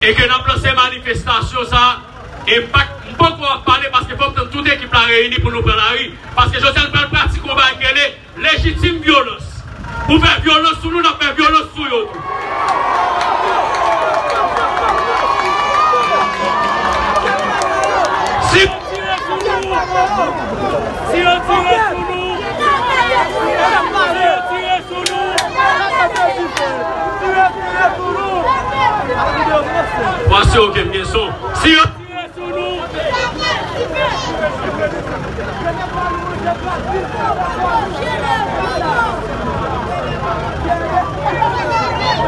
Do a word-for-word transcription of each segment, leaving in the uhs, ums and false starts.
E ke n ap lanse manifestasyon sa a, e m pa, m poko ap pale paske fò m tann tout ekip la reyini pou nou pran lari. Paske jodi a nou pral pratike yon bagay ki rele lejitim vyolans. Pou fè vyolans sou nou, n ap fè vyolans sou yo tou. Si yo tire sou nou, si yo tire sou nou, si yo tire sou nou, Panse oke m gen son. Si yo tire sou nou.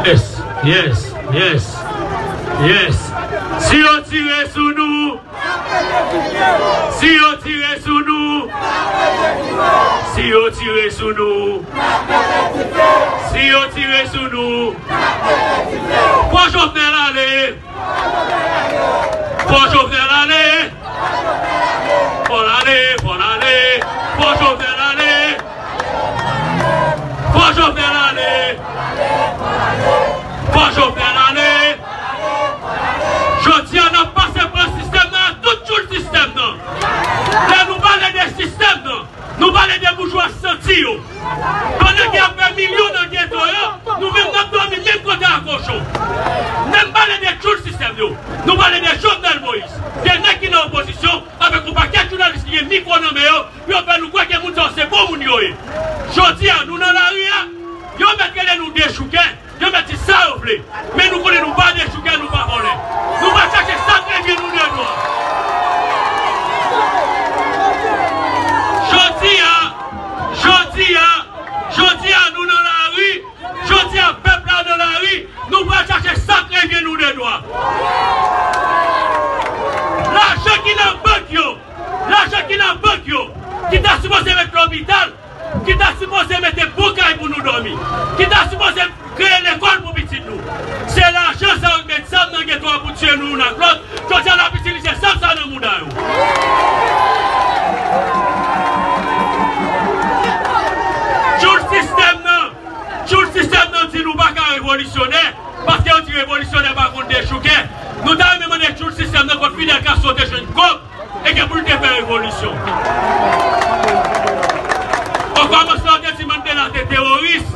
Yes, yes, yes, yes. Si yo tire sou nou. Si yo tire sou nou. Si yo tire sou nou. Si yo tire sou nou. Fò Jovenel ale. Fò Jovenel ale. Fò l ale, fò l ale. Fò Jovenel ale. Fò Jovenel ale. Fò Jovenel ale. Jodi a, n ap pase pran sistèm nan ak tout tchoul sistèm nan. Lè nou pale de sistèm nan, nou pale de boujwa santi yo. Pandan ke y ap fè milyon nan geto yo, nou menm n ap dòmi menm kote a kochon. Lè m pale de tchoul sistèm yo, nou pale de Jovenel Moïse, de nèg ki nan opozisyon, avèk yon pakèt jounalis ki gen mikwo nan men yo, pou yo fè nou kwè ke moun sa yo se bon moun yo ye. Jodi a, nou nan lari a, yo mèt rele nou dechouke, yo mèt di sa yo vle. Men nou konnen nou pa dechouke, nou pa vòlè. Nou pa chache sa k revyen nou de dwa. Jodi a, jodi a, jodi a, nou nan lari, jodi a, pèp la nan lari, nou pa chache sa k revyen nou de dwa. Lajan ki nan bank yo, lajan ki nan bank yo, ki ta sipoze met lopital, ki ta sipoze mete bon kay pou nou dòmi, ki ta sipoze kreye lekòl pou pitit nou. Se lajan sa yo k met zam nan geto a pou tiye nou youn ak lòt. Jodi a, n ap itilize zam sa nan mouda yo. Tchoul sistèm nan, tchoul sistèm nan di nou pa ka revolisyonè, paske yo di revolisyonè pa konn dechouke. Nou ta renmen mande tchoul sistèm nan kot Fidel Castro te jwenn kòb e gen pou l te fè revolisyon. Okòmansman, yo te di Mandela te teworis.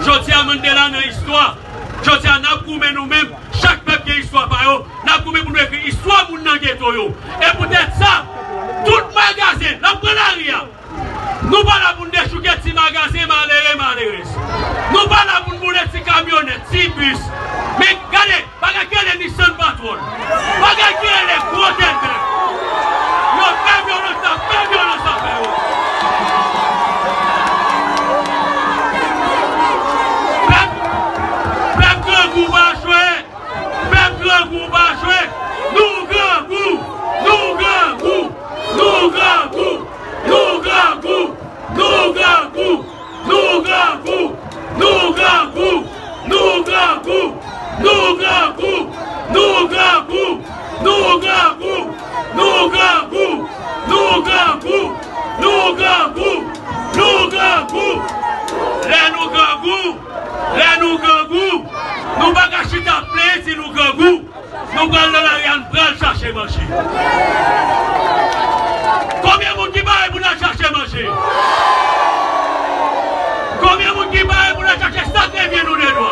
Jodi a, Mandela nan istwa. Jodi a, n ap goumen nou menm. Chak pèp gen istwa pa yo. N ap goumen pou nou ekri istwa moun nan geto yo. E poutèt sa, tout magazen, n ap pran lari a. Nou pa la pou n dechouke ti magazen malere, malerèz. Nou pa la pou n boule ti kamyonèt, ti bis. Men gade, bagay ki rele Nissan Patrol. Bagay ki rele gwo tèt bèf. Yo fè vyolans, n ap fè vyolans avè yo. Pèp, pèp grangou pa jwe. Pèp grangou pa jwe. Nou grangou, nou grangou, nou grangou, nou grangou. Nou grangou! Nou grangou! Lè nou grangou, lè nou grangou, nou pa ka chita ap plenyen si nou grangou. Nou pral nan lari a, n pral chache manje. Konbyen moun ki pare pou n al chache manje? Konbyen moun ki pare pou n al chache sa k revyen nou de dwa?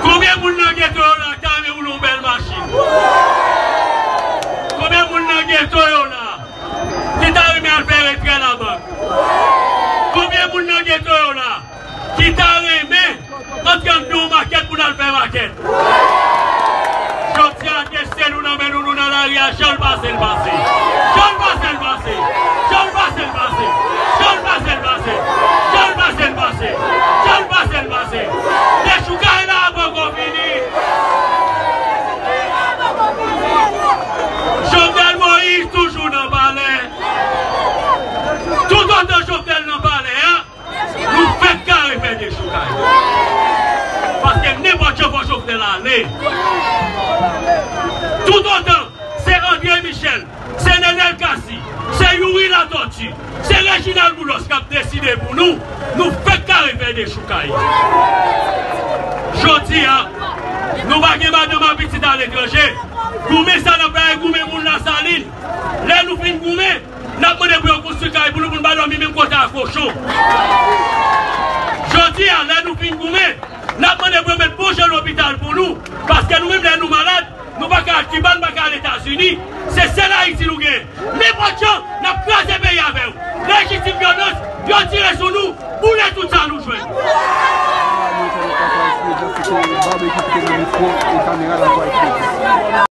Konbyen moun nan geto yo la ki ta renmen woule yon bèl machin? Konbyen moun nan geto yo la ki ta renmen al fè retrè labank? Konbyen moun nan geto yo la ki ta renmen antre anndan yon makèt pou n al fè makèt? Jodi a, teste nou nan men nou, nou nan lari a, jan l pase, l pase. Jan l pase, l pase. Jan l pase, l pase. Jan l pase, l pase. Jan l pase, l pase. Dechoukay la poko fini. Jovenel Moïse toujou nan palè. Toutotan Jovenel nan palè a, nou fèk kare fè dechoukay. Paske nenpòt jan fò Jovenel ale. Toutotan se André Michel, se Nenel Cassy, se Youri Latortue, se Reginald Boulos k ap deside pou nou, nou fèk kare fè dechoukay. Jodi a, aletranje. Goumen sa n ap bay goumen moun Lasalin. Lè nou fin goumen, n ap mande pou yo konstwi kay pou nou, pou nou pa dòmi menm kote a kochon. Jodi a, lè nou fin goumen, n ap mande pou yo met bon jan lopital pou nou. Paske nou menm, lè nou malad, nou pa ka al Kiba, nou pa ka al Etazini. Se sèl Ayiti nou gen. Nenpòt jan, n ap kraze peyi avè yo. Lejitim vyolans, yo tire sou nou, boule tout sa nou jwenn. Mwen se Papa Espirityal, se te Barbecue ki te nan mikwo e kamera la pou Ayiti.